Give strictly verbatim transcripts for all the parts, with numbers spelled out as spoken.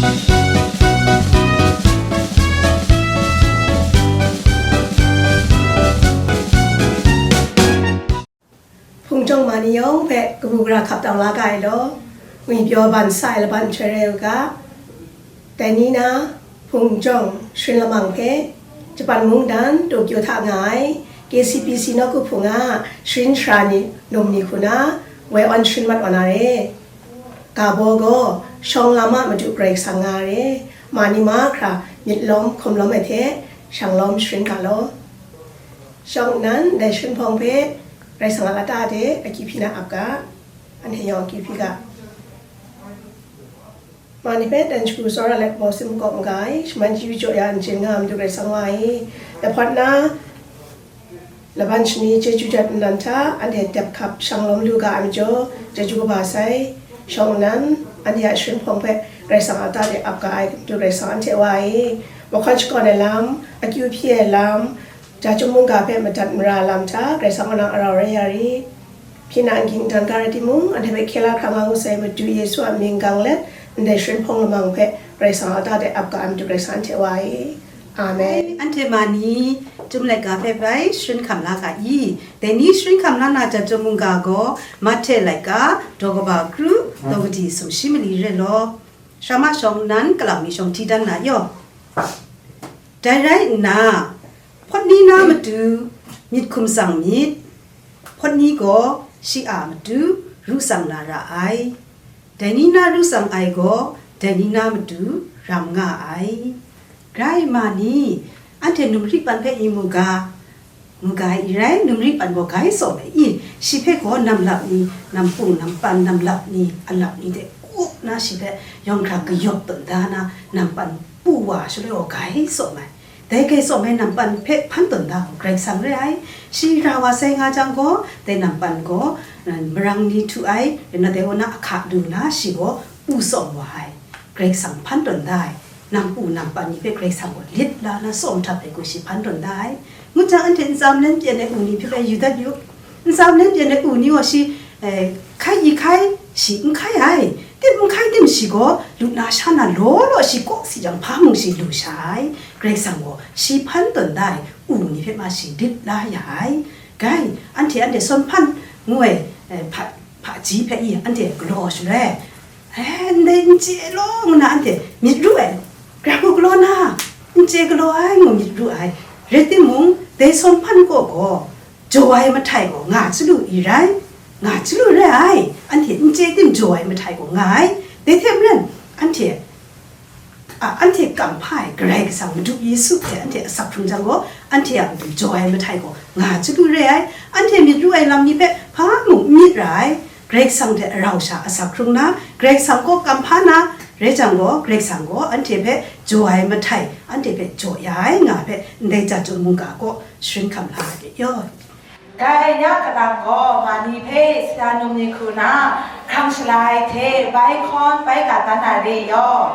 Hpung jawng ma ni yawng hpe kabu gara hkap tang la ga ai law, ngwipyaw ban sa ai laban chyoi rai u ga. Dai ni na, hpung jawng sharin lamang hpe, Japan mungdan Tokyo hta nga ai K C P C nawku hpung a sharin sara ni num ni hku na, woi awn sharin mat wa na re. Ga baw gaw, shawng lam a matu Karai Kasang nga re, ma ni mahkra myit lawm hkum lawm ai hte, shang lawm sharin ga law. Shawng nnan, dai sharin hpawng hpe Karai Kasang a lata de akyu hpyi na ap ga, anhte yawng akyu hpyi ga. Ma ni hpe dan shagu tsawra let, mawsim makawp n-ga ai, shaman chyeju jaw ya n chyen nga ai Madu Karai Kasang wa e, lahpawt na laban shani chyeju jat nnan hta anhte dep hkap shang lawm lu ga ai majaw, chyeju kaba sai. Shawng nnan, anhte a sharin hpawng hpe Karai Kasang a lata de ap ga ai Madu Karai Kasang anhte wa e, mahkawn shakawn ai lam, akyu hpyi ai lam, Ja Chyum mungga hpe madat mara lam hta Karai Kasang a nang a rau rai ya ri. Hpyi na n ging n dan ga rai timung, anhte hpe hkye la hkra nga ngu sai Madu Yesu a mying gang let, ndai sharin hpawng lamang hpe Karai Kasang a lata de ap ga ai Madu Karai Kasang anhte wa e. Amen. Anhte ma ni, Chyum laika hpe bai sharin hkam la ga i? Dai ni sharin hkam la na Ja Chyum mungga gaw, Mahte laika, daw kaba kru, daw kadi sumshi mali re law. Shama shawng nnan, kalang mi shawng hti dan na yaw. Dai rai nna, hpawt ni na matu myit hkum tsang myit, hpawt ni gaw shi a matu ru tsang na ra ai. Dai ni na ru tsang ai gaw, dai ni na matu ram nga ai. Grai ma ni, anhte numri pan hpe i mu ga, mu ga i rai, numri pan gaw gai tsawm ai i, shi hpe gaw nam lap ni, nam pung, nam pan, nam lap ni, alap ni de kup na shi hpe yawng hkra kayawp tawn da na, nam pan pu wa shaloi gaw gai tsawm ai. Dai gai tsawm ai nam pan hpe hpan tawn da gaw Karai Kasang re ai. Shi ra wa sai nga jang gaw, dai nam pan gaw, eh, marang ni htu ai, rai na dai gaw na ahka du na shi gaw pu tsawm wa ai. Karai Kasang hpan tawn da ai. Nang pu nang pan ni hpe Karai Kasang gaw lit la na tsawm htap ai gaw shi hpan tawn da ai. Ngut jang anhte ntsa malen pyen ai u ni hpe bai yu dat yu. Ntsa malen pyen ai u ni gaw shi, eh, hkai i hkai, shi n hkai ai. Tim n hkai tim shi gaw, lu na sha na law law shi kaw si jang, hpa mung shi lu sha ai. Karai Kasang gaw shi hpan tawn da ai u ni hpe ma shi lit la ya ai. Gai, anhte, anhte sawn hpan ngu ai, eh, hpa, hpaji hpe i, anhte galaw shaloi, eh, ndai n chye law ngu na anhte myit ru ai, gara hku galaw na, n chye galaw ai ngu myit ru ai. Rai timung, dai sawn hpan kaw gaw, jaw ai mahtai gaw nga chyalu i rai, nga chyalu rai ai, anhte n chye tim jaw ai mahtai gaw nga ai. Dai hte maren, anhte, a, anhte kamhpa ai Karai Kasang Madu Yesu hte anhte asak hkrung jang gaw, anhte a matu jaw ai mahtai gaw nga chyalu rai ai. Anhte myit ru ai lam ni hpe hpa mung n myit ra ai. Karai Kasang hte rau sha asak hkrung na, Karai Kasang kaw kamhpa na, rai jang gaw, Karai Kasang gaw anhte hpe jaw ai mahtai, anhte hpe jaw ya ai nga hpe, ndai Ja Chyum mungga kaw sharin hkam la ai de yaw. Dai ya kalang gaw, ma ni hpe sara num ni hku na, hkrang shala ai hte, bai hkawn bai ga dan na re yaw.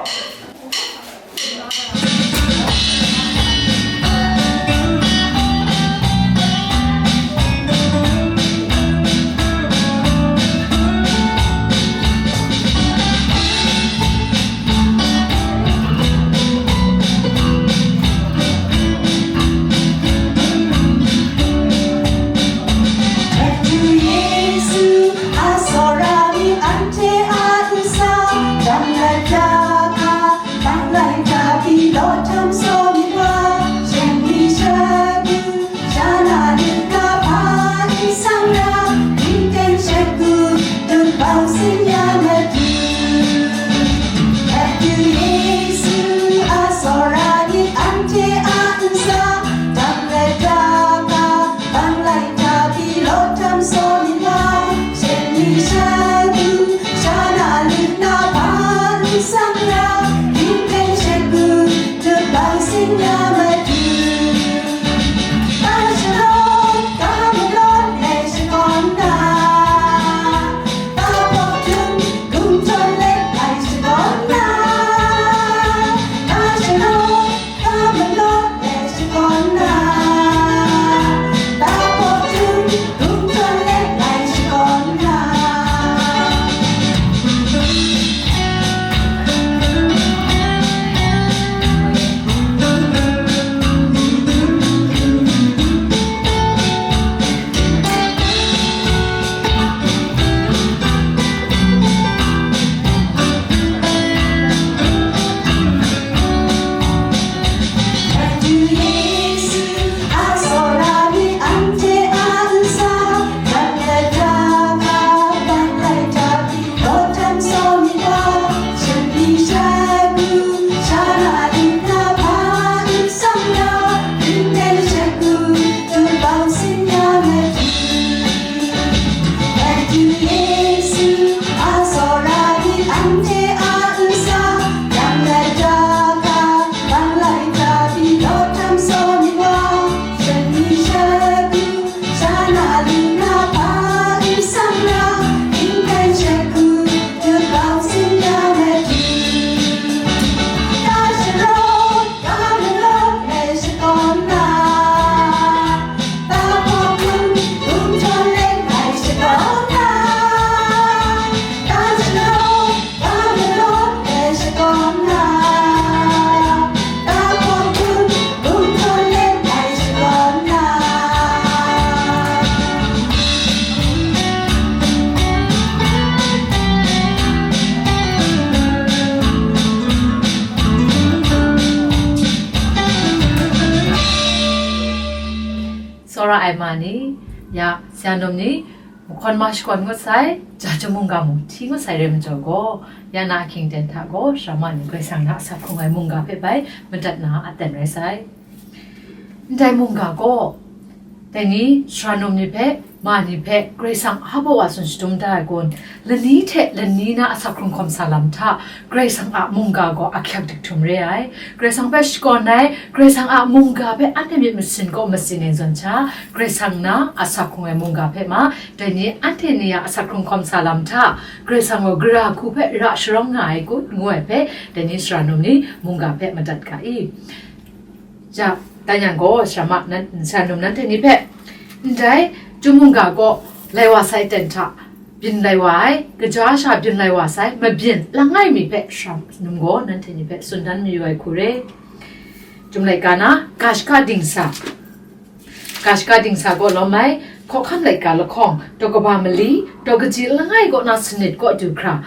Ra ai ma ni, ya, shanum ni, mahkawn ma shakawn ngut sai, ja chyum mungga mung hti ngut sai rai majaw gaw, ya na ahkying ten hta gaw, sara ma ni Karai Kasang na asak hkrung ai mungga hpe bai madat na aten rai sai. Ndai mungga gaw, dai ni sara num ni hpe, ma ni hpe, Karai Kasang a baw a tsun shadum da ai kun, lani hte lani na asak hkrung hkawm sa lam hta, Karai Kasang a mungga gaw ahkyak dik htum re ai. Karai Kasang hpe shakawn ai, Karai Kasang a mungga hpe anhte myit masin kaw masin ai zawn sha, Karai Kasang na asak hkrung ai mungga hpe ma, dai ni anhte ni a asak hkrung hkawm sa lam hta, Karai Kasang gaw gara hku hpe ra sharawng nga ai kun, ngu ai hpe, dai ni sara num ni mungga hpe madat ga i. Ja, dan yang gaw, sara ma nan, sara num nanhte ni hpe, ndai, chyum mungga gaw, lai wa sai ten hta, byin lai wa ai, kaja sha byin lai wa sai, mabyin langai mi hpe, sara num gaw, nanhte ni hpe tsun dan mayu ai hku re. Chyum laika na, ga shaka dingsa. Ga shaka dingsa gaw lawm ai, hkawhkam laika lahkawng, daw kaba mali, daw kaji langai kaw na sanit kaw du hkra,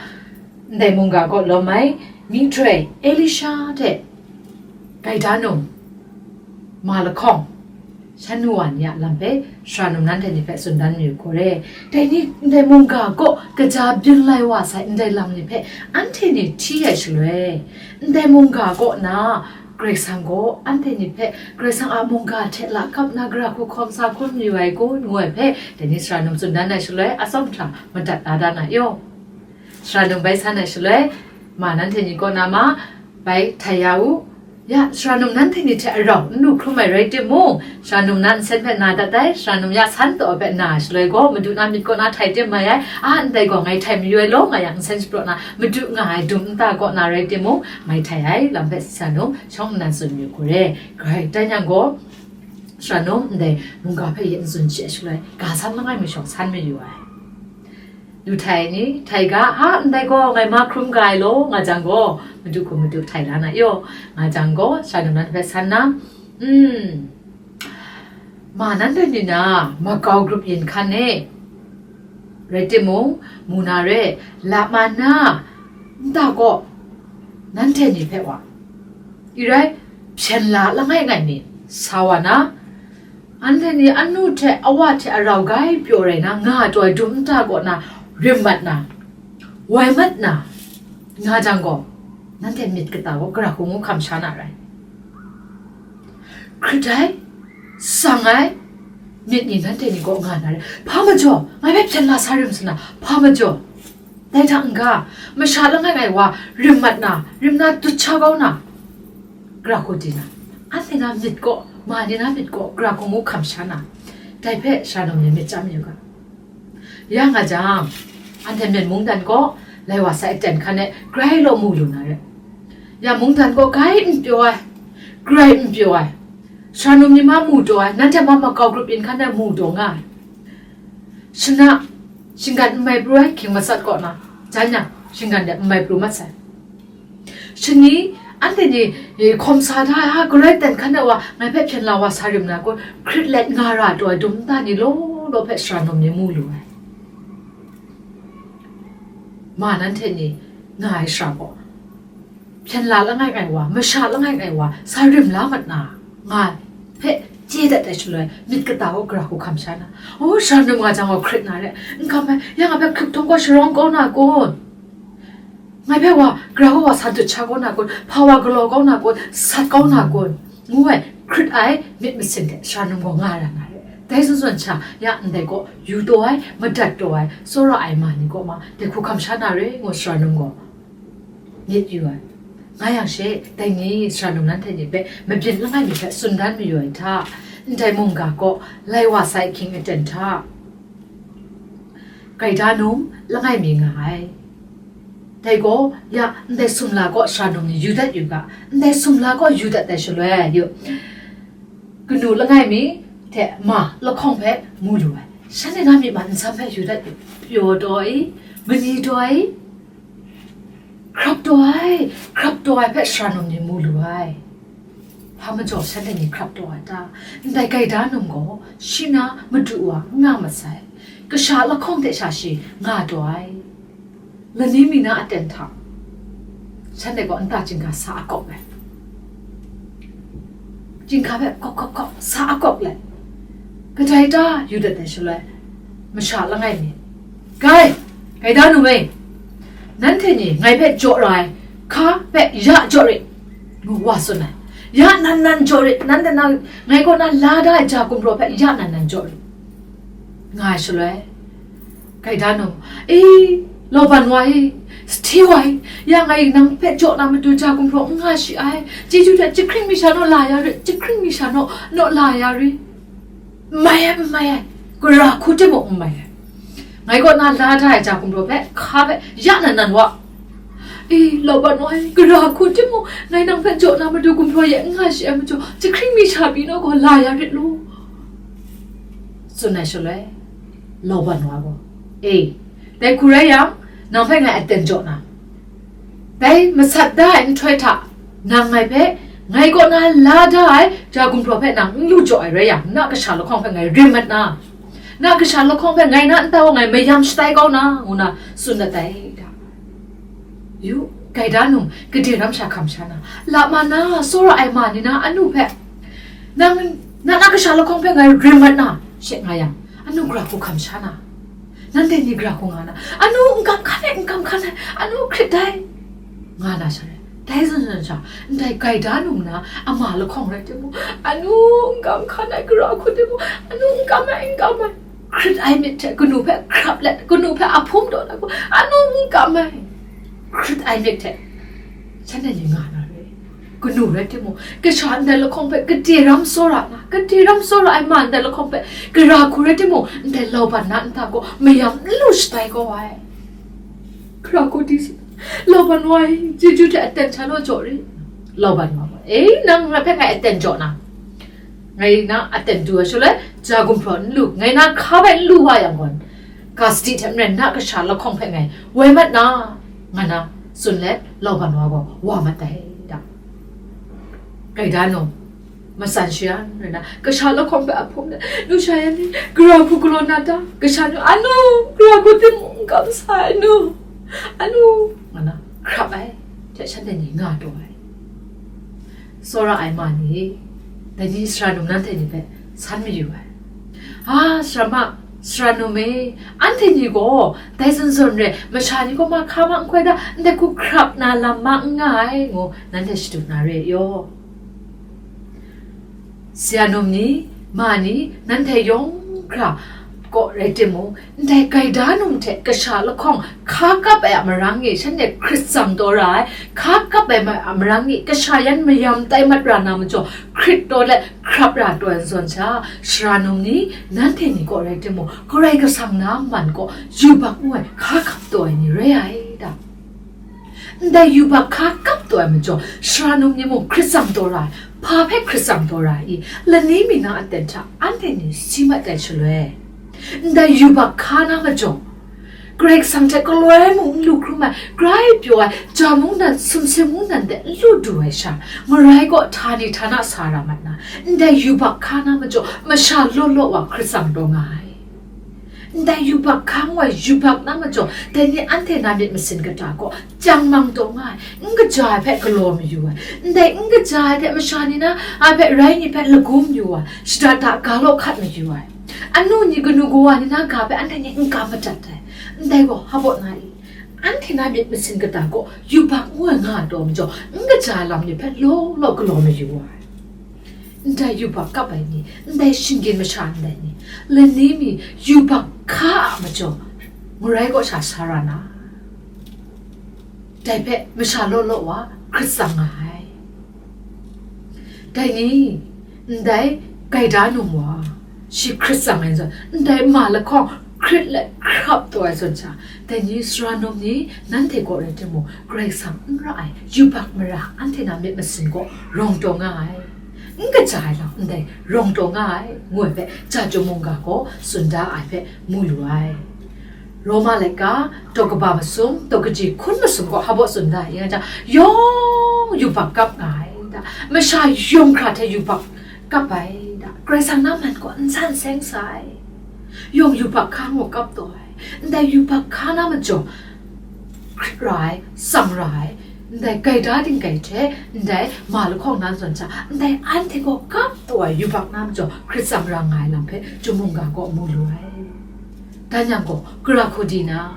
ndai mungga gaw lawm ai, myihtoi, Elisha hte gaida num, ma lahkawng, shan nu wa ni a lam hpe, sara num nanhte ni hpe tsun dan mayu hku re. Dai ni, ndai mungga kaw kaja byin lai wa sai ndai lam ni hpe, anhte ni hti ai shaloi, ndai mungga kaw na, Karai Kasang gaw anhte ni hpe Karai Kasang a mungga hte lakap na gara hku hkawm sa hkun mayu ai kun, ngu ai hpe, dai ni sara num tsun dan ai shaloi, atsawm hta madat la dan ai yaw. Sara num bai san ai shaloi, ma nanhte ni kaw na ma, bai htai ya u. Ya, sara num nanhte ni hte arau n lu hkrum ai rai timung, sara num na nsen hpe na dat ai, sara num ya san taw hpe na ai shaloi gaw, Madu na myit kaw na htai tim mai ai, a, ndai gaw ngai htai mayu ai law, nga yang nsen shapraw na, Madu nga ai dum nta kaw na rai timung, ngai htai ai lam hpe sara num shawng nnan tsun yu hku re. Grai, dan yang gaw, sara num ndai mungga hpe ye n tsun chye shaloi, ga san langai mi shawng san mayu ai. Lu htai ai ni, htai ga, a, ndai gaw ngai ma hkrum ga ai law, nga jang gaw, Madu hku Madu htai la na yaw, nga jang gaw, sara num nan hpe san na, mm, ma nanhte ni na, makau grup yin hkan e, rai timung, mu na re, la ma na, nta gaw, nanhte ni hpe wa, i rai, hpyen la langai ngai mi, sa wa na, anhte ni anu hte awa hte arau gai pyaw rai na, nga taw ai dum nta kaw na, rim mat na, wai mat na, nga jang gaw, nanhte myit kata gaw gara hku ngu hkam sha na rai. Hkrit ai, sang ai, myit ni nanhte ni kaw nga na rai. Hpa majaw, ngai hpe hpyen la sa rim sa na, hpa majaw, dai hta n-ga, masha langai ngai wa, rim mat na, rim na dut sha kau na, gara hku di na, anhte na myit kaw, ma ni na myit kaw, gara hku ngu hkam sha na, dai hpe sara num ni myit chyam yu ga. Ya nga jang, anhte Myen mungdan gaw, lai wa sai aten hkan e grai law mu lu na re. Ya mungdan gaw grai n pyaw ai, grai n pyaw ai, sara num ni ma mu taw ai, nanhte ma makau grup yin hkan e mu taw nga ai. Shana, shinggan n mai pru ai, hkying matsat kaw na, jan yang, shinggan de n mai pru mat sai. Shani, anhte ni, eh, hkawm sa da ai, a, galoi ten hkan ai wa, ngai hpe hpyen la wa sa rim na kun, hkrit let nga ra taw ai dum nta ni law law hpe sara num ni mu lu ai. Ma nanhte ni nga ai shara gaw, hpyen la langai ngai wa, masha langai ngai wa, sa rim la mat na, nga hpe chye dat ai shaloi, myit kata gaw gara hku hkam sha na, o, sara num nga jang gaw hkrit na re, n kam ai, ya nga hpe hkrit htawng gaw sharawng kau na kun? Ngai hpe wa, gara hku wa sa dut sha kau na kun? Hpa wa galaw kau na kun? Sat kau na kun? Ngu ai, hkrit ai myit masin hte sara num gaw nga ra na re. Dai zawn zawn sha, ya ndai gaw, yu taw ai, madat taw ai, tsawra ai ma ni kaw ma, dai hku hkam sha na re, ngu sara num gaw myit yu ai. Nga yang she, dai ni sara num nanhte ni hpe mabyin langai mi hpe tsun dan mayu ai hta, ndai mungga kaw, lai wa sai ahkying aten hta, gaida num langai mi nga ai. Dai gaw, ya, ndai sumla kaw sara num ni yu dat yu ga, ndai sumla kaw yu dat ai shaloi, yu, kanu langai mi hte ma lahkawng hpe mu lu ai. Shanhte na myi man nsam hpe yu dat yu, pyaw taw ai, mani taw ai, hkrap taw ai, hkrap taw ai hpe sara num ni mu lu ai. Hpa majaw shanhte ni hkrap taw ai ta? Ndai gaida num gaw, shi na madu wa n nga masai, kasha lahkawng hte sha shi nga taw ai. Lani mi na aten hta, shanhte gaw nta chyinghka sa akawk ai. Chyinghka hpe kawk kawk kawk sa akawk let, Kadai ta yu dat ai shaloi, masha langai mi, "Gai, gaida nu e, nanhte ni ngai hpe jaw ra ai hka hpe ya jaw rit," ngu wa tsun ai. "Ya nan nan jaw rit, nanhte na ngai kaw na la da ai ja gumhpraw hpe ya nan nan jaw rit," nga ai shaloi, gaida nu, "E, Laban wa e, sahti wa e, ya ngai nang hpe jaw na matu ja gumhpraw n nga shi ai, chyeju hte jahkring mi sha naw la ya rit, jahkring mi sha naw, naw la ya rit. N mai ai, n mai ai, gara hku timung n mai ai. Ngai kaw na la da ai ja gumhpraw hpe, hka hpe, ya nan nan wa. E, Laban wa e, gara hku timung, ngai nang hpe jaw na matu gumhpraw ya n nga shi ai majaw, jahkring mi sha pyi naw gaw la ya rit law," tsun ai shaloi, Laban wa gaw, "E, dai hku rai yang, nang hpe ngai aten jaw na, dai masat da ai nhtoi hta, nang ngai hpe, ngai kaw na la da ai ja gumhpraw hpe nang n lu jaw ai rai yang, na kasha lahkawng hpe ngai rim mat na, na kasha lahkawng hpe ngai na nta gaw ngai mayam shatai kau na," ngu na tsun dat ai hta. Yu, gaida num, gade ram sha hkam sha na, la ma na, tsawra ai ma ni na anu hpe, "Nang, na, na kasha lahkawng hpe ngai rim mat na," she nga yang, anu gara hku hkam sha na, "Nanhte ni gara hku nga na, anu n kam hkan ai, n kam hkan ai, anu hkrit dai," nga na sha rai. Dai zawn zawn sha, ndai gaida num na ama lahkawng rai timung, anu n kam hkan ai, gara hku timung, anu n kam ai, n kam ai, hkrit ai myit hte kanu hpe hkrap let, kanu hpe a hpum taw na gaw, anu n kam ai, hkrit ai myit hte shanhte ni nga na re. Kanu rai timung, kasha ndai lahkawng hpe gade ram tsawra na, gade ram tsawra ai ma ndai lahkawng hpe, gara hku rai timung, ndai Laban na nta gaw mayam n lu shatai kau ai. Gara hku di si, Laban wa e, chyeju hte aten sha naw jaw rit. Laban wa gaw, "E, nang ngai hpe ngai aten jaw na, ngai na aten du ai shaloi, ja gumhpraw n lu, ngai na hka bai n lu wa yang gaw, ga sadi hte maren na kasha lahkawng hpe ngai woi mat na," nga na tsun let, Laban wa gaw wa mat ai da. Gaida num, matsan shayan rai na, kasha lahkawng hpe a hpum let, "Nu sha yan ni, gara hku galaw na ta? Kasha nu, anu, gara hku timung n kam sa ai nu, anu," nga na hkrap ai hte shanhte ni nga taw ai. Tsawra ai ma ni, dai ni sara num nanhte ni hpe san mayu ai. A, sara ma, sara num e, anhte ni gaw dai zawn zawn re, masha ni kaw ma hka ma n hkoi da, ndai hku hkrap na lam ma n nga ai, ngu nanhte shadut na re ai yaw. Sara num ni, ma ni, nanhte yawng hkra kaw rai timung, ndai gaida num hte kasha lahkawng hka kap ai a marang e shanhte hkrit tsang taw ra ai, hka kap ai ma-, a marang e kasha yan mayam tai mat ra na majaw, hkrit taw let hkrap ra taw ai zawn sha, sara num ni, nanhte ni kaw rai timung, Karai Kasang na man kaw yubak ngu ai hka kap taw ai ni rai ai da. Ndai yubak hka kap taw ai majaw, sara num ni mung hkrit tsang taw ra ai, hpa hpe hkrit tsang taw ra ai i, lani mi na aten hta anhte ni si mat ai shaloi, ndai yubak hka na majaw, Karai Kasang hte galoi mung n lu hkrum ai, grai pyaw ai, ja mungdan, sumsing mungdan de n lu du ai sha, ngarai kaw htani htana sa ra mat na, ndai yubak hka na majaw, masha law law wa hkrit tsang taw nga ai. Ndai yubak hka ngu ai yubak na majaw, dai ni anhte na myit masin kata kaw, chyang mang taw nga ai, n kaja ai hpe galaw mayu ai, ndai n kaja ai hte masha ni na a hpe rai ni hpe lagum yu ai, shada da ga law hkat mayu ai, anu ni kanu kawa ni na ga hpe anhte ni n kam madat ai, ndai gaw hpa baw na i? Anhte na myit masin kata kaw yubak ngu ai nga taw majaw, n kaja ai lam ni hpe law law galaw mayu ai. Ndai yubak kap ai ni, ndai shinggyim masha ndai ni, lani mi yubak hka a majaw, ngarai kaw sha sa ra na, dai hpe masha law law wa hkrit tsang nga ai. Dai ni, ndai gaida num wa, shi hkrit tsang ai zawn, ndai ma lahkawng hkrit let hkrap taw ai zawn sha, dai ni sara num ni, nanhte kaw rai timung, Karai Kasang n ra ai yubak mara anhte na myit masin kaw rawng taw nga ai. N kaja ai lam ndai rawng taw nga ai, ngu ai hpe ja chyum mungga gaw tsun da ai hpe mu lu ai. Roma laika, daw kaba masum, daw kaji hkun masum gaw hpa baw tsun da ai, nga jang, yawng yubak kap nga ai da, masha yawng hkra hte yubak kap ai da, Karai Kasang na man gaw n san seng sa ai, yawng yubak hka ngu kap taw ai, ndai yubak hka na majaw, hkrit ra ai, tsang ra ai, Ndai gaida dinggai hte, ndai ma lahkawng na zawn hta, ndai anhte gaw kap taw ai yubak na majaw hkrit tsang ra nga ai lam hpe chyum mungga gaw mu lu ai. Dan yang gaw, gara hku di na,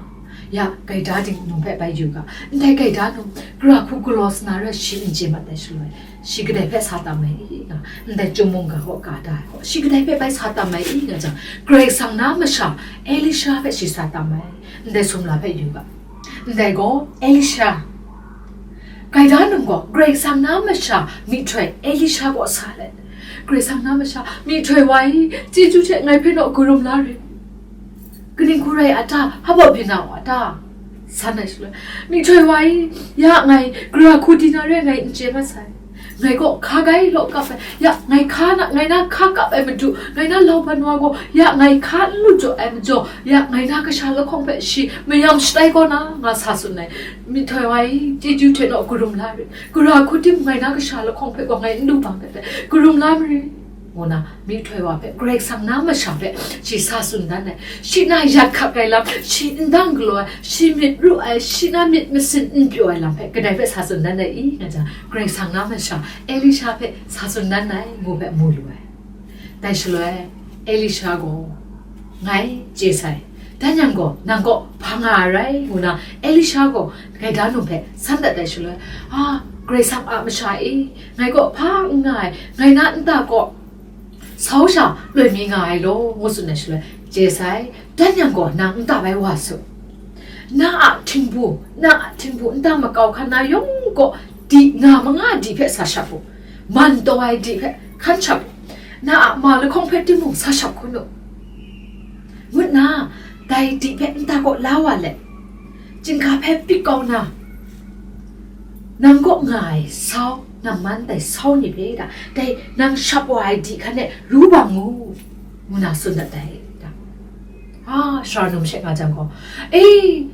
ya, gaida dingnung hpe bai yu ga, ndai gaida num, gara hku galaw sa na rai shi n chye mat ai shaloi, shi kadai hpe sa tam ai i nga, ndai chyum mungga gaw ka da ai gaw, shi kadai hpe bai sa tam ai i nga jang, Karai Kasang na masha Elisha hpe shi sa tam ai, ndai sumla hpe yu ga. Ndai gaw Elisha, gaida num gaw Karai Kasang na masha myihtoi Elisha kaw sa let, Karai Kasang na masha myihtoi wa i, chyeju hte ngai hpe naw karum la rit. Kaning hku rai a ta? Hpa baw byin na wa ta? San ai shaloi, myihtoi wa i, ya ngai gara hku di na re ai ngai n chye mat sai. Ngai gaw hka gai law kap ai, ya ngai hka na, ngai na hka kap ai madu, ngai na lauban wa gaw, ya ngai hka n lu jaw ai majaw, ya ngai na kasha lahkawng hpe shi mayam shatai kaw na nga sa tsun ai. Myihtoi wa i, chyeju hte naw karum la rit. Gara hku tim ngai na kasha lahkawng hpe gaw ngai n lu bang dat ai, karum la marit, ngu na myihtoi wa hpe, Karai Kasang na masha hpe shi sa tsun dan ai. Shi na yat hkak ai lam, shi n dang galaw ai, shi myit ru ai, shi na myit masin n pyaw ai lam hpe kadai hpe sa tsun dan ai i nga jang, Karai Kasang na masha Elisha hpe sa tsun dan ai ngu hpe mu lu ai. Dai shaloi Elisha gaw, "Ngai chye sai, dan yang gaw nang kaw hpa nga ai rai," ngu na Elisha gaw gaida num hpe san dat ai shaloi, "A, Karai Kasang a masha e, ngai kaw hpa n nga ai, ngai na nta kaw sau sha loi mi nga ai law," ngu tsun ai shaloi, "Chye sai, dan yang gaw nang nta bai wa su. Na a htingbu, na a htingbu nta makau hkan na yawng kaw di nga manga di hpe sa shap u, man taw ai di hpe hkan shap u, na a ma lahkawng hpe timung sa shap hkun u," ngut na, dai di hpe nta kaw la wa let, chyinghka hpe pik kau na, nang kaw nga ai sau, nang man dai sau ni hpe da, dai nang shap wa ai di hkan e ru bang u, ngu na tsun dat ai da. A, sara num she nga jang gaw, "E,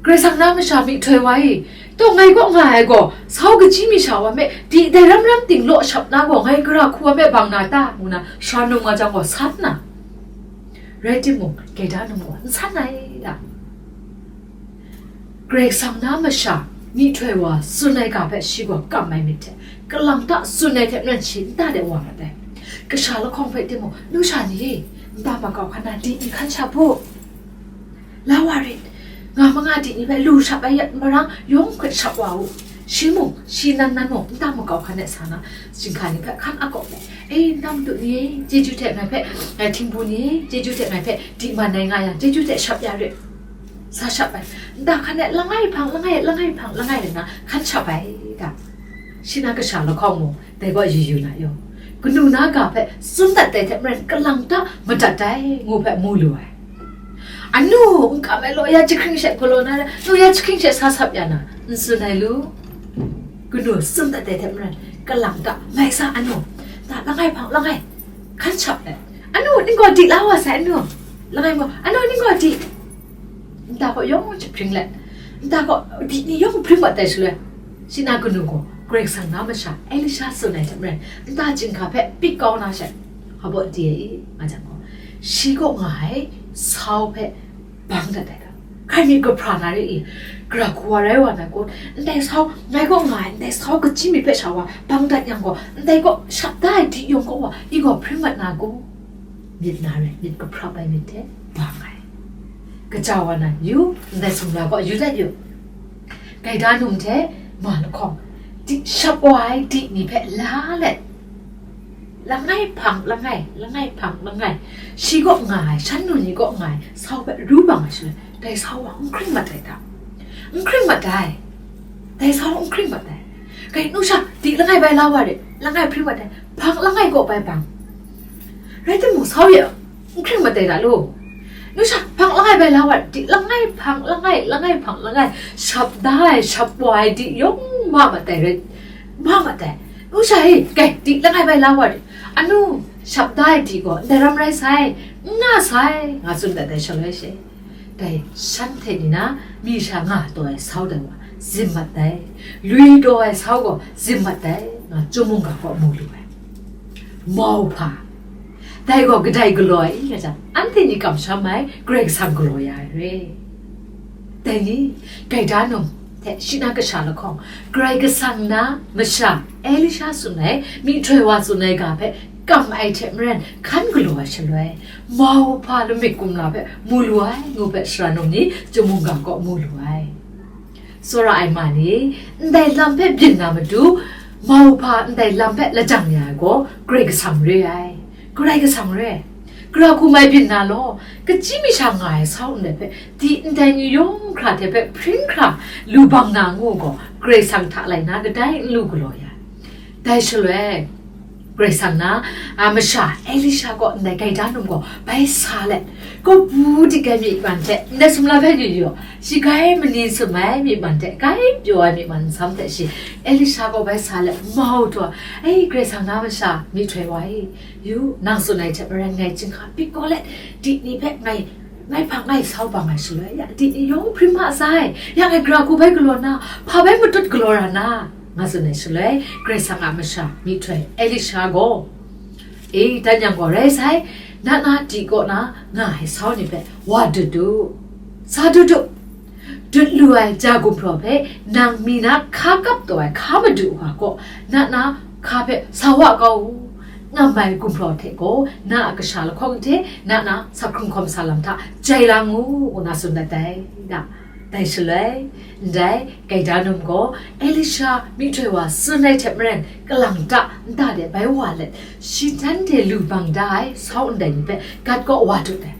Karai Kasang na masha myihtoi wa e, taw ngai kaw nga ai gaw, sau kaji mi sha wa me, di dai ram ram ting law shap na gaw, ngai gara hku wa me bang na ta?" ngu na sara num nga jang gaw, san na. Rai timung, gaida num gaw n san ai da. Karai Kasang na masha myihtoi wa tsun ai ga hpe shi gaw kam ai myit hte, kalang ta tsun ai hte maren shi nta de wa mat ai. Kasha lahkawng hpe timung, "Nu sha ni, nta makau hkan na di ni hkan shap u, la wa rit, nga manga di ni hpe lu shap ai yat marang yawng hkrit shap wa u, shi mung, shi nan nan mung nta makau hkan e sa na, chyinghka ni hpe hkan a kaw let, 'E, nta madu ni e, chyeju hte ngai hpe, ngai htingbu ni e, chyeju hte ngai hpe di man ai nga yang, chyeju hte shap ya rit,' sa shap ai. Nta hkan e langai hpang langai, langai hpang langai nna hkan shap ai ga, shi na kasha lahkawng mung dai gaw yu yu na yaw, kanu na ga hpe tsun dat ai hte maren kalang ta madat ai ngu hpe mu lu ai. Anu, n kam ai law, ya jahkring she galaw na re, nu ya jahkring she sa sap ya na, n tsun ai lu. Kanu tsun dat ai hte maren, kalang ta mai sa anu, nta langai hpang langai hkan shap let, anu, ning gaw di la wa sai anu, langai mung, anu, ning gaw di, nta kaw yawng jahpring let, nta kaw di ni yawng bring mat ai shaloi, shi na kanu gaw Karai Kasang na masha Elisha tsun ai hte maren, nta chyinghka hpe pik kau na she, hpa baw di ai i, nga jang gaw, shi kaw nga ai sau hpe bang dat ai ga, hkrai myit kahpra na re i, gara hku wa rai wa na kun, ndai sau, ngai kaw nga ai, ndai sau kaji mi hpe sha wa bang dat yang gaw, ndai kaw shap da ai di yawng kaw wa, i gaw hpring mat na kun, myit na re, myit kahprap ai myit hte bang ai. Kaja wa na yu, ndai sumla gaw yu dat yu. Gaida num hte ma lahkawng, di shap wa ai di ni hpe la let, langai hpang langai, langai hpang langai, shi kaw nga ai, shan nu ni kaw nga ai sau hpe ru bang ai shaloi, dai sau wa n hkring mat ai ta? N hkring mat ai. Dai sau n hkring mat ai. Kai, nu sha, di langai bai la wa re, langai hpring mat ai, hpang langai kaw bai bang. Rai timung, sau ya, n hkring mat ai ta lu. Nu sha, hpang langai bai la wa, di langai hpang langai, langai hpang langai, shap da ai, shap wa ai di yawng ma mat ai rai, ma mat ai. Nu sha e, kai, di langai bai la wa, anu, shap da ai di gaw ndai ram rai sai, n nga sai, nga tsun dat ai shaloi she, dai shanhte ni na mi sha nga taw ai sau dai wa, zim mat ai, lui taw ai sau gaw zim mat ai, nga chyum mungga kaw mu lu ai. Mauhpa, dai gaw kadai galaw ai i nga jang, anhte ni kamsham ai Karai Kasang galaw ya ai re. Dai ni, gaida num, Hte shi na kasha lahkawng, Karai Kasang na masha Elisha tsun ai, myihtoi wa tsun ai ga hpe kam ai hte maren hkan galaw ai shaloi, mauhpa lamik kumla hpe mu lu ai ngu hpe sara num ni chyum mungga kaw mu lu ai. Tsawra ai ma ni, ndai lam hpe byin na matu, mauhpa ndai lam hpe lajang ya ai gaw Karai Kasang re ai. Karai Kasang re ai. Gara hku mai byin na law, kachyi masha nga ai sau ndai hpe, di ndai ni yawng hkra hte hpe hpring hkra lu bang na ngu gaw, Karai Kasang hta lai na kadai n lu galaw ya. Dai shaloi, Karai Kasang na, a, masha Elisha kaw ndai gaida num gaw bai sa let, kabu dik ai myi man hte ndai sumla hpe yu yu, shi grai mani sum ai myi man hte grai pyaw ai myi man nsam hte shi Elisha kaw bai sa let mau taw, "Ei, Karai Kasang na masha myihtoi wa e, yu, nang tsun ai hte maren ngai chyinghka pyi gaw let, di ni hpe ngai, ngai hpang ngai sau bang ai shaloi, ya di ni yawng hpring ma sai, ya ngai gara hku bai galaw na, hpa bai matut galaw ra na?" nga tsun ai shaloi, Karai Kasang a masha myihtoi Elisha gaw, "E, dan yang gaw rai sai, na na di kaw na nga ai sau ni hpe wa dut du, sa dut du, dut lu ai ja gumhpraw hpe nang mi na hka kap taw ai hka madu wa kaw na na hka hpe sa wa kau u, ngam ai gumhpraw hte gaw na a kasha lahkawng hte na na sa hkrung hkawm sa lam hta jai lang u," ngu na tsun dat ai, da. Dai shaloi, ndai gaida num gaw Elisha myihtoi wa tsun ai hte maren, kalang ta nta de bai wa let, shi htan de lu bang da ai sau ndai ni hpe gat kaw wa dut ai.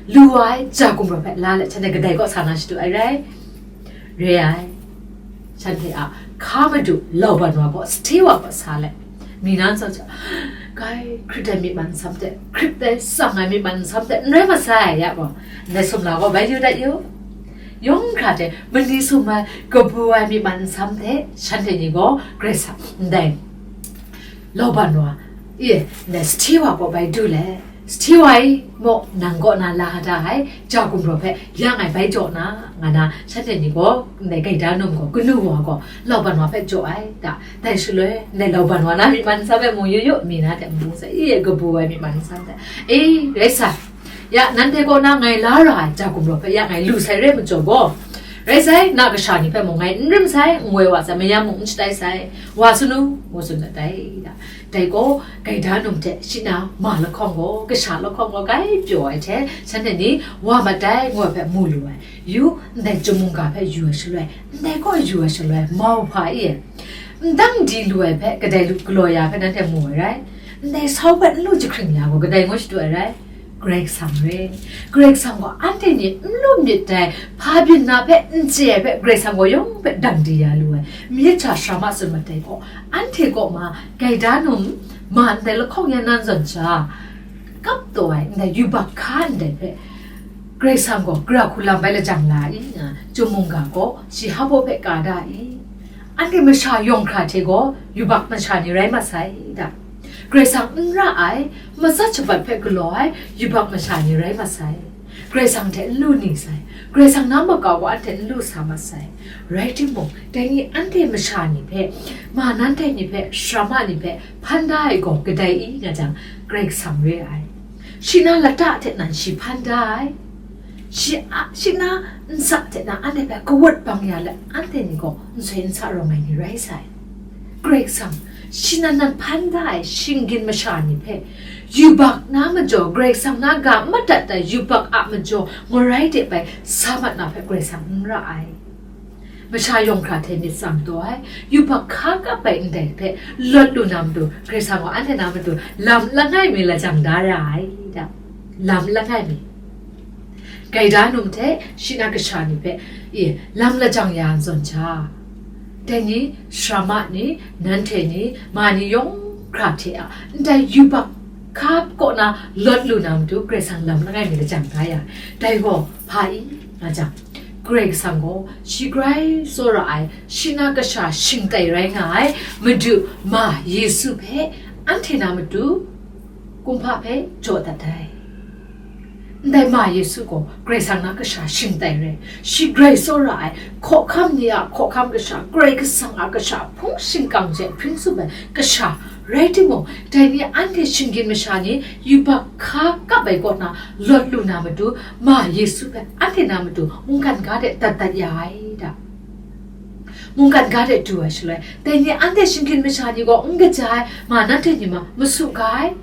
Lu wa ai ja gumhpraw hpe la let, shanhte kadai kaw sa na shadu ai rai? Re ai. Shanhte a hka madu lauban wa gaw, sahte wa gaw sa let, mi na nsau hta, grai hkrit ai myi man nsam hte, hkrit ai tsang ai myi man nsam hte, n rai masai, ya gaw, ndai sumla gaw bai yu dat yu. Yawng hkra hte mani sum ai kabu ai myi man nsam hte, shanhte ni gaw Karai Kasang ndai lauban wa, e, ndai sahte wa gaw bai du let, "Sahte wa e, maw, nang kaw na la da ai ja gumhpraw hpe ya ngai bai jaw na," nga na, shanhte ni gaw ndai gaida num gaw kanu wa gaw lauban wa hpe jaw ai, da. Dai shaloi, ndai lauban wa na myi man nsam hpe mu yu yu, mi na hte mu sai, e, kabu ai myi man nsam hte, "E, rai sai, ya, nanhte kaw na ngai la ra ai ja gumhpraw hpe ya ngai lu sai re majaw gaw, rai sai, na kasha ni hpe mung ngai n rim sai, n woi wa sai, mayam mung n shatai sai, wa sanu," ngu tsun dat ai, da. Dai gaw, gaida num hte shi na ma lahkawng gaw, kasha lahkawng gaw grai pyaw ai hte, shanhte ni wa mat ai ngu ai hpe mu lu ai. Yu, ndai chyum mungga hpe yu ai shaloi, ndai kaw yu ai shaloi, mauhpa e, ndang di lu ai hpe kadai lu galaw ya hpe nanhte mu ai rai? Ndai sau hpe n lu jahkring ya gaw, kadai ngu shadu ai rai? Karai Kasang re. Karai Kasang gaw anhte ni n lu myit dai, hpa byin na hpe n chye ai hpe, Karai Kasang gaw yawng hpe dang di ya lu ai. Myit hta sara ma tsun mat ai gaw, anhte kaw ma gaida num ma ndai lahkawng yan nan zawn sha, kap taw ai ndai yubak hka ndai hpe, Karai Kasang gaw gara hku lam bai lajang la i, nga, chyum mungga gaw shi hpa baw hpe ka da i? Anhte masha yawng hkra hte gaw yubak masha ni rai masai da. Karai Kasang n ra ai, matsat shabat hpe galaw ai yubak masha ni rai masai. Karai Kasang hte n lu ni sai, Karai Kasang na makau gaw anhte n lu sa masai. Rai timung, dai ni anhte masha ni hpe, ma nanhte ni hpe, sara ma ni hpe hpan da ai gaw kadai i nga jang, Karai Kasang re ai. Shi na lata hte nan shi hpan da ai. Shi a, shi na nsa hte nan anhte hpe kawat bang ya let, anhte ni gaw nsoi nsa rawng ai ni rai sai. Karai Kasang, shi nan nan hpan da ai shinggyim masha ni hpe, yubak na majaw, Karai Kasang na ga madat ai yubak a majaw, ngarai de bai sa mat na hpe Karai Kasang n ra ai. Masha yawng hkra hte myit tsang taw ai, yubak hka kap ai ndai hpe lawt lu na matu, Karai Kasang gaw anhte na matu lam langai mi lajang da ra ai da. Lam langai mi. Gaida num hte shi na kasha ni hpe, e, lam lajang ya n zawn hta, dai ni, sara ma ni, nanhte ni, ma ni yawng hkra hte a, ndai yubak hka kaw na lawt lu na matu, Karai Kasang lam langai mi lajang da ya. Dai gaw hpa i, nga jang, Karai Kasang gaw shi grai tsawra ai, shi na kasha shingtai rai nga ai Madu ma Yesu hpe anhte na matu kumhpa hpe jaw dat ai. Ndai ma Yesu gaw Karai Kasang na kasha shingtai rai, shi grai tsawra ai, hkawhkam ni a hkawhkam kasha, Karai Kasang a kasha, hpung shingkang hte hpring tsup ai kasha rai timung, dai ni anhte shinggyim masha ni yubak hka kap ai kaw na lawt lu na matu, ma Yesu hpe anhte na matu mungkan ga de dat dat ya ai da. mungkan ga de du ai shaloi, dai ni anhte shinggyim masha ni gaw n kaja ai, ma nanhte ni ma masu ga ai,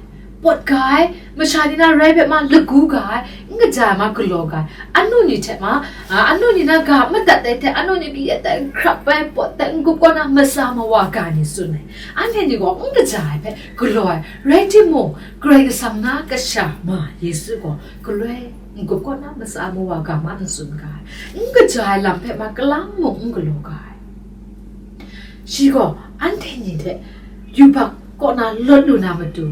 pawt ga ai, masha ni na rai hpe ma lagu ga ai, n kaja ai ma galaw ga ai, anu ni hte ma, a, anu ni na ga madat ai hte, anu ni kayat ai, n hkrap ai, pawt ai, n-gup kaw na matsa mawa ga ni tsun ai, anhte ni gaw n kaja ai hpe galaw ai, rai timung, Karai Kasang na Kasha ma Yesu gaw galoi n-gup kaw na matsa mawa ga ma n tsun ga ai, n kaja ai lam hpe ma kalang mung n galaw ga ai. Shi gaw anhte ni hte yubak kaw na lawt lu na matu,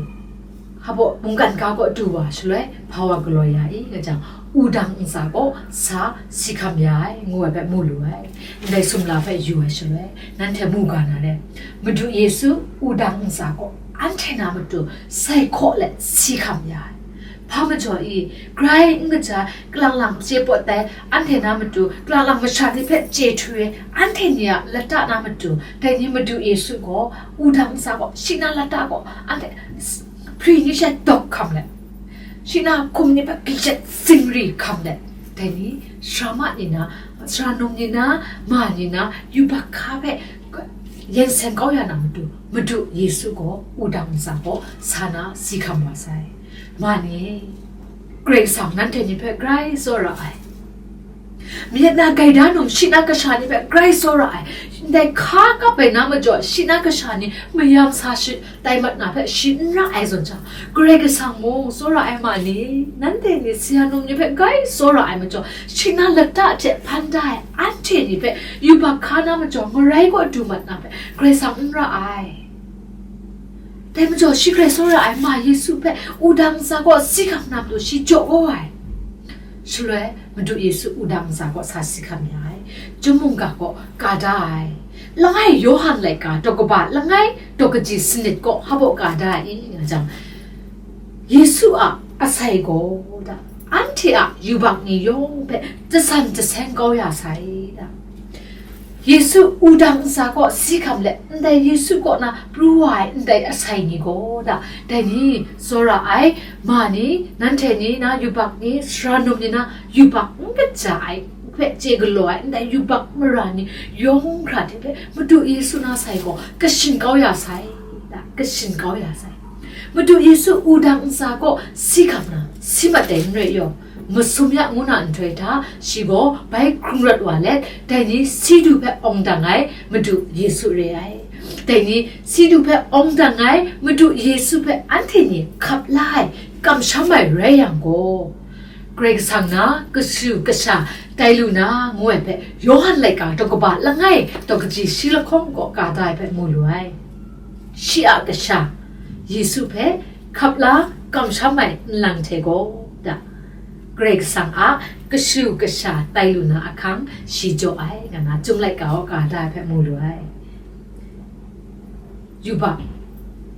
hpaw mungkan ga kaw du wa shaloi, hpa wa galaw ya i, nga jang, wudang ntsa kaw sa si hkam ya ai, ngu ai hpe mu lu ai. Ndai sumla hpe yu ai shaloi, nanhte mu ga na re, Madu Yesu wudang ntsa kaw anhte na matu sai hkaw let si hkam ya ai. Hpa majaw i, grai n kaja, kalang lang chye pawt ai, anhte na matu, kalang lang masha ni hpe chye htu ai, anhte ni a lata na matu, dai ni Madu Yesu gaw, wudang ntsa gaw, shi na lata gaw, anhte s-, hpri ni she dawk hkam let, shi na hkum ni hpe kayat zingri hkam let, dai ni sara ma ni na, sara num ni na, ma ni na, yubak hka hpe yen seng kau ya na matu, Madu Yesu gaw wudang ntsa gaw sa na si hkam wa sai. Ma ni, Karai Kasang nanhte ni hpe grai tsawra ai. Myit na gaida num shi na kasha ni hpe grai tsawra ai. Ndai hka kap ai na majaw, shi na kasha ni mayam sa shi tai mat na hpe shi n ra ai zawn jang, Karai Kasang mung tsawra ai ma ni, nanhte ni sara num ni hpe grai tsawra ai majaw, shi na lata hte hpan da ai anhte ni hpe yubak hka na majaw, marai kaw du mat na hpe Karai Kasang n ra ai. Dai majaw, shi grai tsawra ai ma Yesu hpe wudang ntsa kaw si hkam na matu shi jaw kau ai. Shaloi, Madu Yesu wudang ntsa kaw sa si hkam ya ai. Chyum mungga kaw ka da ai. Langai Yawhan laika daw kaba langai daw kaji sanit kaw hpaw ka da ai nga jang, Yesu a asai gaw da, anhte a yubak ni yawng hpe jasan jaseng kau ya sai da. Yesu wudang ntsa kaw si hkam let, ndai Yesu kaw na pru wa ai ndai asai ni gaw da, dai ni tsawra ai, ma ni, nanhte ni na yubak ni, sara num ni na yubak n kaja ai hpe chye galaw ai ndai yubak mara ni yawng hkra hte hpe Madu Yesu na sai gaw kashin kau ya sai, da, kashin kau ya sai. Madu Yesu wudang ntsa kaw si hkam na, si mat dai n rai yaw, masum ya ngu na nhtoi hta, shi gaw bai hkrung rawt wa let, dai ni si du hpe awng dang ai Madu Yesu re ai. Dai ni si du hpe awng dang ai Madu Yesu hpe anhte ni hkap la ai, kamsham ai rai yang gaw, Karai Kasang na kashu kasha tai lu na ngu ai hpe, Yawhan laika daw kaba langai daw kaji shi lahkawng kaw ka da ai hpe mu lu ai. Shi a kasha, Yesu hpe hkap la kamsham ai nlang hte gaw da, Karai Kasang a kashu kasha tai lu na ahkang shi jaw ai, nga na Chyum laika kaw ka da ai hpe mu lu ai. Yubak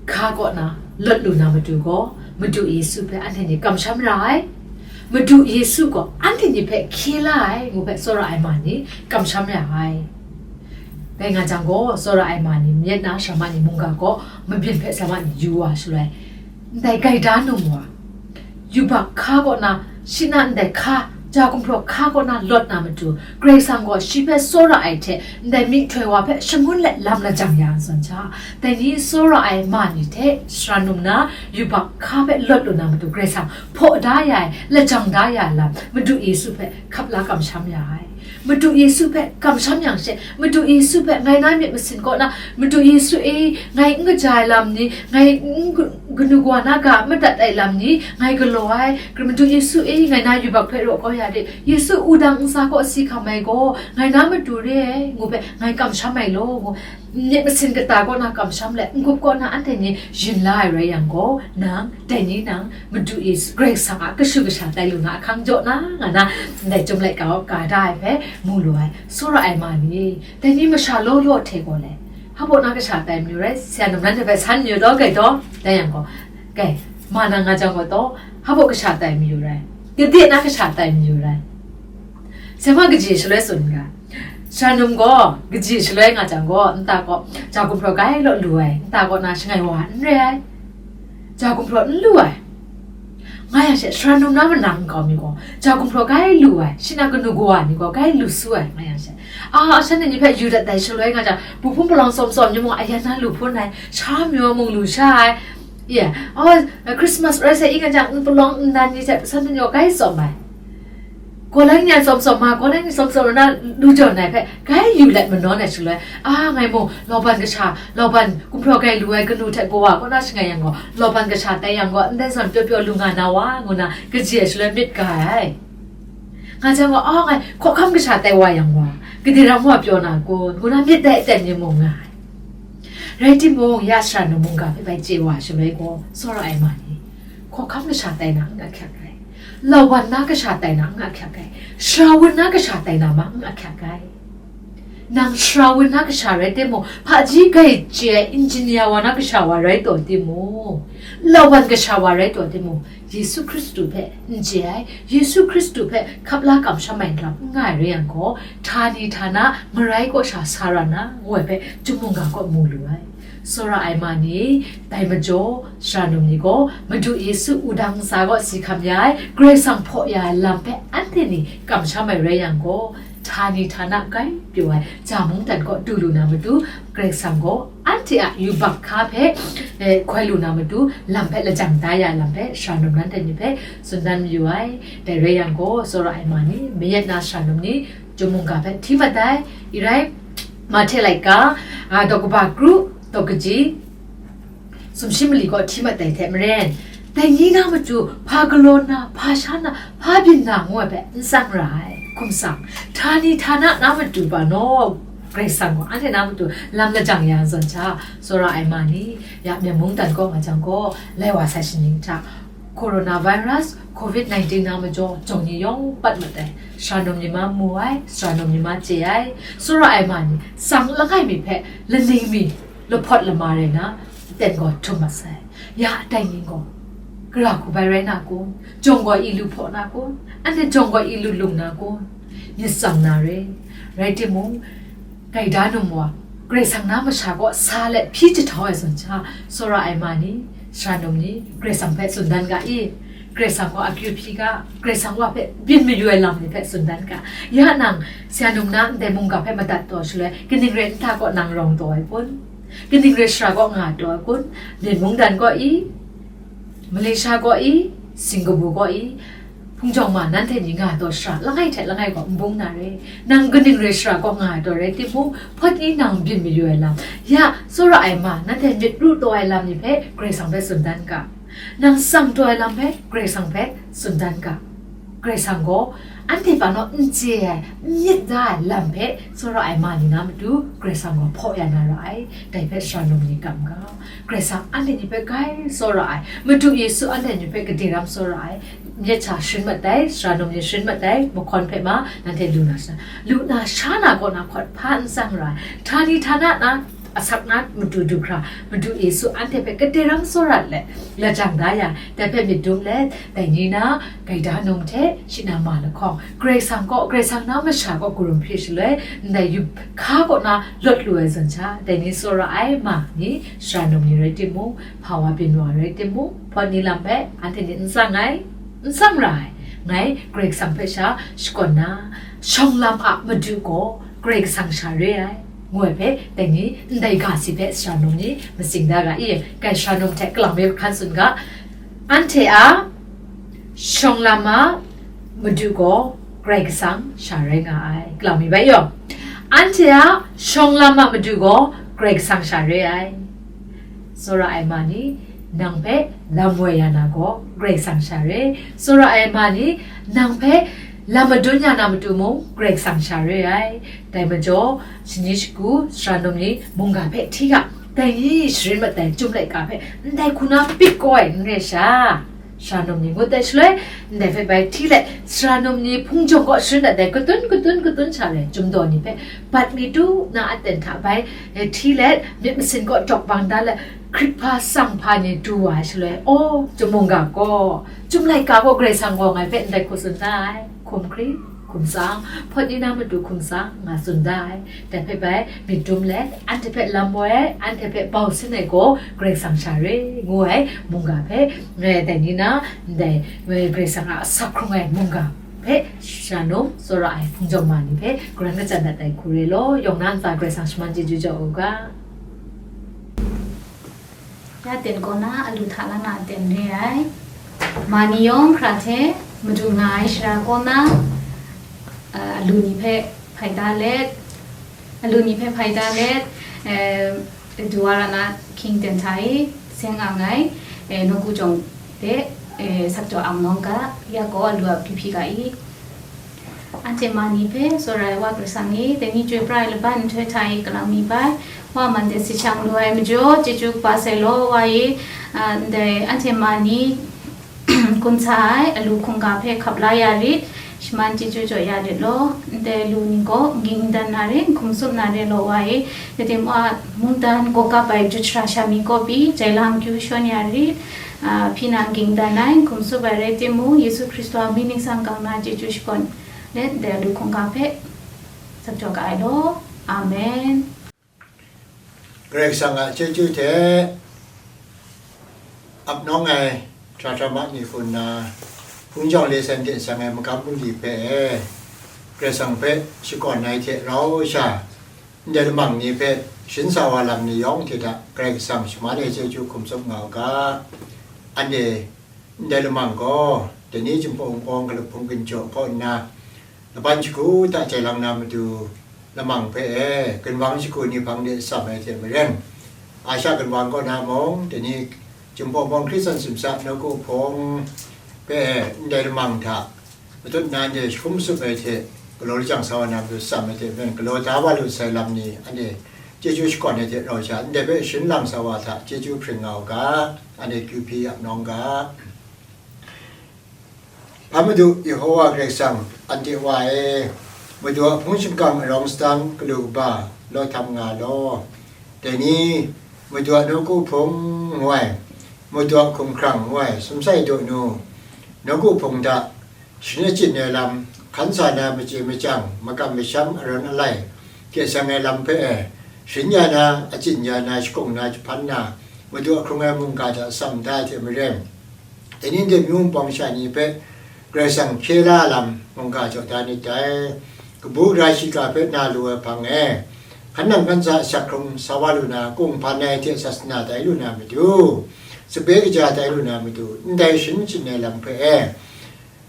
hka kaw na lawt lu na matu gaw, Madu Yesu hpe anhte ni kamsham ra ai. Madu Yesu gaw anhte ni hpe hkye la ai ngu hpe tsawra ai ma ni kamsham ra ai. Dai nga jang gaw, tsawra ai ma ni myit na sara ma ni mungga gaw mabyin hpe sa ma ni yu wa shaloi, ndai gaida num wa, yubak hka kaw na, shi na ndai hka, ja gumhpraw hka kaw na lawt na matu, Karai Kasang gaw shi hpe tsawra ai hte ndai myihtoi wa hpe shangun let lam lajang ya ai zawn hta, dai ni tsawra ai ma ni hte sara num na yubak hka hpe lawt lu na matu, Karai Kasang hpaw da ya ai, lajang da ya ai lam, Madu Yesu hpe hkap la kamsham ya ai. Madu Yesu hpe kamsham yang she, Madu Yesu hpe ngai na myit masin kaw na, Madu Yesu e, ngai n kaja ai lam ni, ngai n gu-, kanu kawa na ga madat ai lam ni, ngai galaw ai, Madu Yesu e, ngai na yubak hpe raw kau ya de, Yesu wudang ntsa kaw si hkam ai gaw, ngai na matu re ai, ngu hpe ngai kamsham ai law, ngu, myit masin kata kaw na kamsham let, n-gup kaw na anhte ni yin la ai rai yang gaw, nang, dai ni nang, Madu Yesu, Karai Kasang a kashu kasha tai lu na ahkang jaw na, nga na, ndai Chyum laika kaw ka da ai hpe mu lu ai, tsawra ai ma ni, dai ni masha law law hte gaw le, hpaw na kasha tai mayu rai, sara num nanhte hpe san mayu taw, gai taw, dai yang gaw, gai, ma na nga jang gaw taw, hpaw kasha tai mayu rai, gade na kasha tai mayu rai. Sara ma kaji shaloi tsun ga, sara num gaw kaji shaloi nga jang gaw, nta kaw ja gumhpraw gai law lu ai, nta kaw na shangai wa n re ai, ja gumhpraw n lu ai. Nga yang she, sara num na manang nkau mi gaw, ja gumhpraw gai lu ai, shi na kanu kawa ni gaw gai lu su ai, nga yang she. A, shanhte ni hpe yu dat dai shaloi nga jang, bu hpung palawng tsawm tsawm ni mung ayan na lu hpun ai, sha mayu mung lu sha ai. Ye, a, Christmas rai sai i nga jang, n palawng nnan ni hte shanhte ni gaw gai tsawm ai. Gaw lang ni a tsawm tsawm ma, gaw lang ni tsawm tsawm na lu jaw na ai hpe, gai yu let manawn ai shaloi, a, ngai mung, Laban kasha, Laban gumhpraw gai lu ai kanu hte kawa kaw na shangai yang gaw, Laban kasha tai yang gaw, ndai zawn pyaw pyaw lu nga na wa, ngu na, kaji ai shaloi myit ga ai. Nga jang gaw, a, ngai hkawhkam kasha tai wa yang wa, gade ram wa pyaw na kun, ngu na myit dai aten ni mung nga ai. Rai timung, ya sara num mungga hpe bai chye wa shaloi gaw, tsawra ai ma ni, hkawhkam kasha tai na n ahkyak ai, Laban na kasha tai na n ahkyak ai, Sharawun na kasha tai na ma n ahkyak ai. Nang Sharawun na kasha rai timung, hpaji gai chye ai engineer wa na kasha wa rai taw timung, Laban kasha wa rai taw timung, Yesu Hkristu hpe n chye ai, Yesu Hkristu hpe hkap la kamsham ai lam n nga ai rai yang gaw, htani htana marai kaw sha sa ra na, ngu ai hpe chyum mungga kaw mu lu ai. Tsawra ai ma ni, dai majaw, sara num ni gaw, Madu Yesu wudang ntsa kaw si hkam ya ai, Karai Kasang hpaw ya ai lam hpe anhte ni kamsham ai rai yang gaw, htani htana gai pyaw ai ja mungdan kaw du lu na matu, Karai Kasang gaw anhte a yubak hka hpe, eh, hkoi lu na matu, lam hpe lajang da ya ai lam hpe, sara num nanhte ni hpe tsun dan mayu ai. Dai rai yang gaw, tsawra ai ma ni, mayat na sara num ni, chyum mungga hpe hti mat ai, i rai, Mahte laika, a, daw kaba kru, daw kaji, sumshi mali kaw hti mat ai hte maren, dai ni na matu, hpa galaw na, hpa sha na, hpa byin na, ngu ai hpe n tsang ra ai, hkum tsang, htani htana na matu pa naw, Karai Kasang gaw anhte na matu lam lajang ya zawn hta, tsawra ai ma ni, ya Myen mungdan kaw nga jang gaw, lai wa sai shaning hta, coronavirus, covid nineteen na majaw, jawng ni yawng pat mat ai, sara num ni ma mu ai, sara num ni ma chye ai, tsawra ai ma ni, tsang langai mi hpe, laning mi, lahpawt lama rai na, aten gaw htum mat sai. Ya dai ni gaw, gara hku bai rai na kun? Jawng gaw i lu hpaw na kun? Anhte jawng gaw i lu lung na kun? Myit tsang na re. Rai timung, gaida num wa, Karai Kasang na masha kaw sa let hpyi jahtau ai zawn hta, tsawra ai ma ni, sara num ni, Karai Kasang hpe tsun dan ga i, Karai Kasang gaw akyu hpyi ga, Karai Kasang wa hpe byin mayu ai lam ni hpe tsun dan ga, ya nang, sara num na ndai mungga hpe madat taw shaloi, kaning rai nta kaw nang rawng taw ai kun? Kaning rai sara kaw nga taw ai kun? Myen mungdan kaw i, Malaysia kaw i, Singapore kaw i, hpung jawng ma nanhte ni nga taw sara langai hte langai gaw n bung na re. Nang kaning rai sara kaw nga taw rai timung, hpawt ni nang byin mayu ai lam, ya, tsawra ai ma, nanhte myit ru taw ai lam ni hpe Karai Kasang hpe tsun dan ga. Nang tsang taw ai lam hpe Karai Kasang hpe tsun dan ga. Karai Kasang gaw anhte pa naw n chye ai, n myit da ai lam hpe tsawra ai ma ni na matu, Karai Kasang gaw hpaw ya na ra ai, dai hpe sara num ni kam ga. Karai Kasang anhte ni hpe gai tsawra ai, Madu Yesu anhte ni hpe gade ram tsawra ai, myit sha sharin mat ai, sara num ni sharin mat ai, mahkawn hpe ma, nanhte lu na sha, lu na sha na kaw na hkawt hpa n tsang ra ai, htani htana na, asak na matu du hkra, Madu Yesu anhte hpe gade ram tsawra let, lajang da ya, dai hpe myit dum let, dai ni na, gaida num hte shi na ma lahkawng, Karai Kasang kaw, Karai Kasang na masha kaw karum hpyi shaloi, ndai yu hka kaw na lawt lu ai zawn hta, dai ni tsawra ai ma ni, sara num ni rai timung, hpa wa byin wa rai timung, hpawt ni lam hpe anhte ni n tsang ai, n tsang ra ai, ngai Karai Kasang hpe sha shakawn na, shawng lam a madu gaw Karai Kasang sha re ai, ngu ai hpe, dai ni ndai ga si hpe sara num ni matsing da ga i, kai sara num hte kalang mi hkan tsun ga, anhte a shawng lam a madu gaw Karai Kasang sha rai nga ai, kalang mi bai yaw, anhte a shawng lam a madu gaw Karai Kasang sha re ai. Tsawra ai ma ni, nang hpe lam woi ya na gaw Karai Kasang sha re. Tsawra ai ma ni, nang hpe lam madun ya na matu mung Karai Kasang sha re ai. Dai majaw, shani shagu, sara num ni mungga hpe hti ga, dai ni sharin mat ai chyum laika hpe ndai hku na pik kau ai n re sha, sara num ni ngut ai shaloi, ndai hpe bai hti let, sara num ni hpung jawng kaw sharin dat ai katun, katun, katun sha re, chyum daw ni hpe bat mi tu na aten hta bai, eh, hti let, myit masin kaw dawk bang da let, hkrit hpa tsang hpa ni du wa ai shaloi, aw, chyum mungga gaw, chyum laika gaw Karai Kasang gaw ngai hpe ndai hku tsun da ai, hkum hkrit, hkum tsang, hpawt ni na matu hkum tsang, nga tsun da ai. Dai hpe bai, myit dum let, anhte hpe lam woi ai, anhte hpe bau sin ai gaw, Karai Kasang sha re, ngu ai, mungga hpe, eh, dai ni na, ndai, eh, Karai Kasang a asak hkrung ai mungga, Hpe shanum tsawra ai hpung jawng ma ni hpe karan kachyan dat ai hku re law, yawng na ntsa Karai Kasang shaman chyeju jaw u ga. Ya ten kaw na alu hta la na ten re ai. Ma ni yawng hkra hte madu nga ai shara kaw na, a, alu ni hpe hpai da let, alu ni hpe hpai da let, eh, Duwa ra na hkying ten hta e seng ang ai, eh, nawku jawng de, eh, sakjaw ang nawng ga, ya gaw alu a bihpi ga i. Anhte ma ni hpe tsawra ai Wa Karai Kasang e, dai ni chyoi pra ai laban nhtoi hta e galang mi bai, Wa man de si shang lu ai majaw, chyeju kaba sai law, Wa e, a, ndai anhte ma ni, kun sa ai alu hkungga hpe hkap la ya rit, shaman chyeju jaw ya rit law, ndai lu ni gaw n ging n dan na re, n hkum tsup na re law, Wa e, rai timung, a, mungdan gaw kap ai jut shara sha mi kaw pyi, jai lang kyu shawn ya rit, a, hpyi na n ging n dan ai, n hkum tsup ai rai timung, Yesu Hkristu a mying ningsang gang na chyeju shakawn let, ndai alu hkungga hpe sakjaw ga ai law. Amen. Karai Kasang a chyeju hte ap nawng ai hkra hkra ma ni hku nna, hpung jawng le san hte sang ai magam bungli hpe e, Karai Kasang hpe shakawn ai hte rau sha, ndai lamang ni hpe sharin sa wa lam ni yawng hte hta Karai Kasang shaman ai chyeju hkum tsup nga u ga. Anhte ndai lamang gaw, dai ni Jinghpaw Wunpawng Hkalup Hpung Ginjaw kaw nna, laban shagu hta jai lang na matu lamang hpe e, ginwang shagu ni hpang de tsam ai hte maren, Asha ginwang kaw na mung, dai ni Jinghpaw Wunpawng Hkristan Simsa nawku hpung hpe e, ndai lamang hta matut na anhte jahkum tsup ai hte galaw lajang sa wa na matu tsam ai hte maren, galaw da wa lu sai lam ni anhte chyeju shakawn ai hte rau sha, ndai hpe sharin lang sa wa hta chyeju hpring nga u ga, anhte kyu hpyi ap nawng ga. Hpa Madu Yehowa Karai Kasang, anhte Wa e, Madu a hpung shingkang arawng sadang galu kaba law htam nga law. Dai ni, Madu a nawku hpung ngu ai, Madu a hkumhkrang ngu ai, sumsai dawnu, nawku hpung hta, sharin achyin ai lam, hkan sa na machye machyang, makam masham, aran alai, hkye seng ai lam hpe e, sharin ya na, achyin ya na, shakung na, jahpan na, Madu a hkrung ai mungga hta tsam da ai hte maren, dai ni ndai myu npawng sha ni hpe Karai Kasang hkye la lam mungga jaw da nit dai. Kabu gara shiga hpe na lu ai hpang e, hkan nang hkan sa asak hkrung sa wa lu na, kung hpan ai hte sasana tai lu na matu, sape kaja tai lu na matu, ndai sharin sharin ai lam hpe e,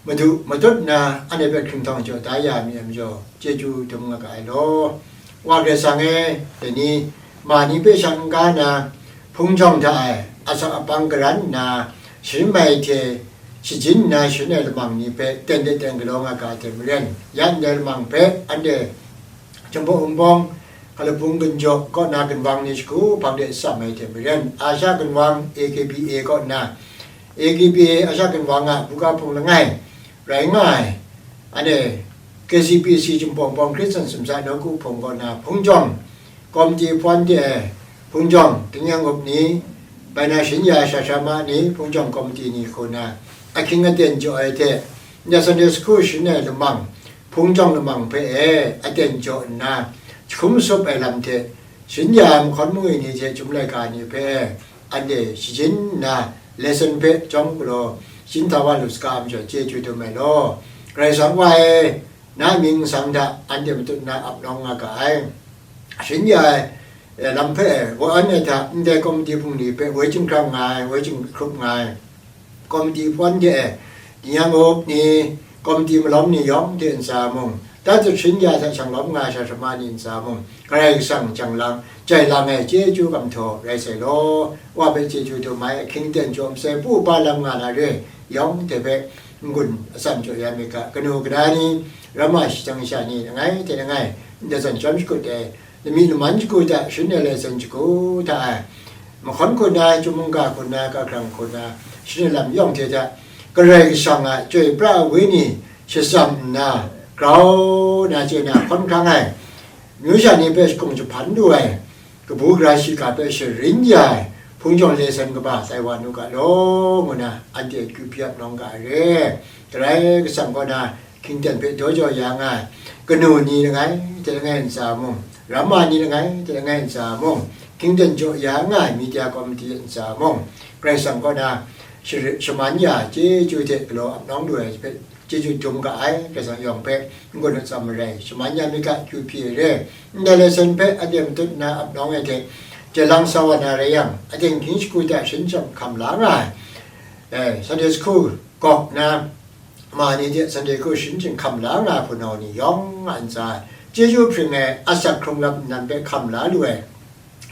Madu, matut nna anhte hpe hkringhtawng jaw da ya mi ai majaw, chyeju dum nga ga ai law. Wa Karai Kasang e, dai ni, ma ni hpe shang n ga na, hpung jawng hta e, asak apang garan nna, sharin mai hte shajin nna sharin ai lamang ni hpe ten de ten galaw nga ga ai hte maren, ya ndai lamang hpe anhte Jinghpaw Wunpawng Hkalup Hpung Ginjaw kaw na ginwang ni shagu hpang de tsam ai hte maren, Asha ginwang A K B A kaw na, A K B A Asha ginwang a buga hpung langai rai nga ai, anhte K C B C Jinghpaw Wunpawng Hkristan Simsa nawku hpung kaw na hpung jawng, komiti hpawn de ai hpung jawng, tingnyang up ni, bai na sharin ya ai sha sha ma ni, hpung jawng komiti ni hku na, ahkying aten jaw ai hte, ndai Sunday school sharin ai lamang, hpung jawng lamang hpe e aten jaw nna, jahkum tsup ai lam hte, sharin ya ai mahkawn mangwi ni hte chyum laika ni hpe e, anhte shajin nna, lesson hpe jawm galaw shajin hta wa lu saga ai majaw, chyeju dum ai law. Karai Kasang Wa e, na mying nsang hta anhte matut nna ap nawng nga ga ai. Sharin ya ai, eh, lam hpe, wa an ai hta, ndai komiti bungli hpe woi chyinghkrang nga ai, woi chyinghkrup nga ai, komiti hpawn de ai, tingnyang up ni, komiti malawm ni yawng hte ntsa mung, tat sharin ya hta shanglawm nga ai sha sha ma ni ntsa mung, Karai Kasang jang lang, jai lang ai chyeju gam htaw rai sai law. Wa hpe chyeju dum ai, ahkying ten jaw masai, pu ba lam nga na re, yawng hte hpe n-gun atsam jaw ya myit ga, kanu kana ni, ramma shajang sha ni langai hte langai, ndai zawn chyawm shakut ai, lami laman shagu hta sharin ai, lesson shagu hta e, mahkawn hku na, chyum mungga hku na, ga hkrang hku na, sharin ai lam yawng hte hta, Karai Kasang a chyoi pra ai wenyi shatsam nna, grau na chye na hkawn hkrang ai, myu sha ni hpe shakung jahpan lu ai, kabu gara shiga hpe sharin ya ai, hpung jawng lesson kaba tai wa nu ga law, ngu na anhte akyu hpyi ap nawng ga ai re. Karai Kasang kaw na, hkying ten hpe daw jaw ya nga ai, kanu ni langai hte langai ntsa mung, ramma ni langai hte langai ntsa mung, hkying ten jaw ya nga ai media committee ntsa mung, Karai Kasang kaw na shari-, shaman ya chyeju hte galaw ap nawng lu ai hpe, chyeju dum ga ai, Karai Kasang yawng hpe n-gun atsam marai, shaman ya myit ga, kyu hpyi ai re. Ndai lesson hpe anhte matut nna ap nawng ai hte, je lang sa wa na rai yang, aten hkying shagu hta sharin chyam hkam la nga ai. Eh, Sunday school gawk na, ma ni hte Sunday school sharin chyam hkam la nga ai hpunau ni yawng a ntsa, chyeju hpring ai asak hkrung lap nnan hpe hkam la lu ai.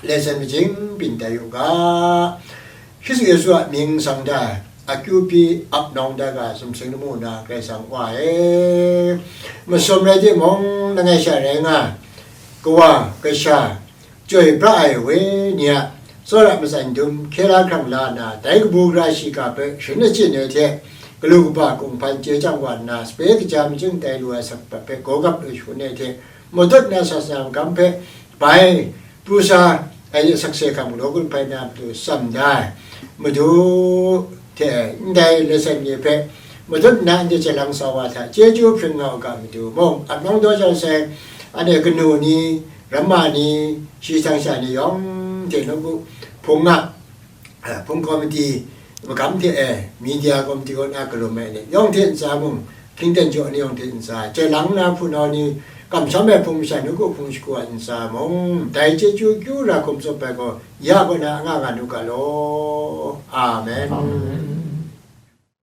Lesson majing byin tai u ga. Hkristu Yesu a mying sang da, akyu hpyi ap nawng da ga sumsing lamu na Karai Kasang Wa e, masum rai timung, langai sha rai nga, kawa, kasha, chyoi pra ai wenyi a, tsawra matsan dum, hkye la hkrang la nna, dai kabu gara shiga hpe sharin achyin ai hte, galu kaba kunghpan chye chyang wa nna, sape kaja majing tai lu ai sakpat hpe gawgap lu shangun ai hte, matut na sasana magam hpe bai pru sa ai sakse hkam galaw gun hpai na matu tsam da ai. Madu hte ndai lesson ni hpe matut na anhte je lang sa wa hta chyeju hpring nga u ga, Madu mung ap nawng daw jau sai, anhte kanu ni, ramma ni, shi htang sha ni yawng hte nawku hpung nga, eh, hpung komiti magam hte e, media komiti kaw na karum ai ni yawng hte ntsa mung, hkying ten jaw ni yawng hte ntsa, je lang na hpunau ni, kamsham ai hpung masha nawku hpung shagu a ntsa mung, dai chyeju kyu ra hkum tsup ai gaw, ya kaw na anga nga nu ga law. Amen. Amen.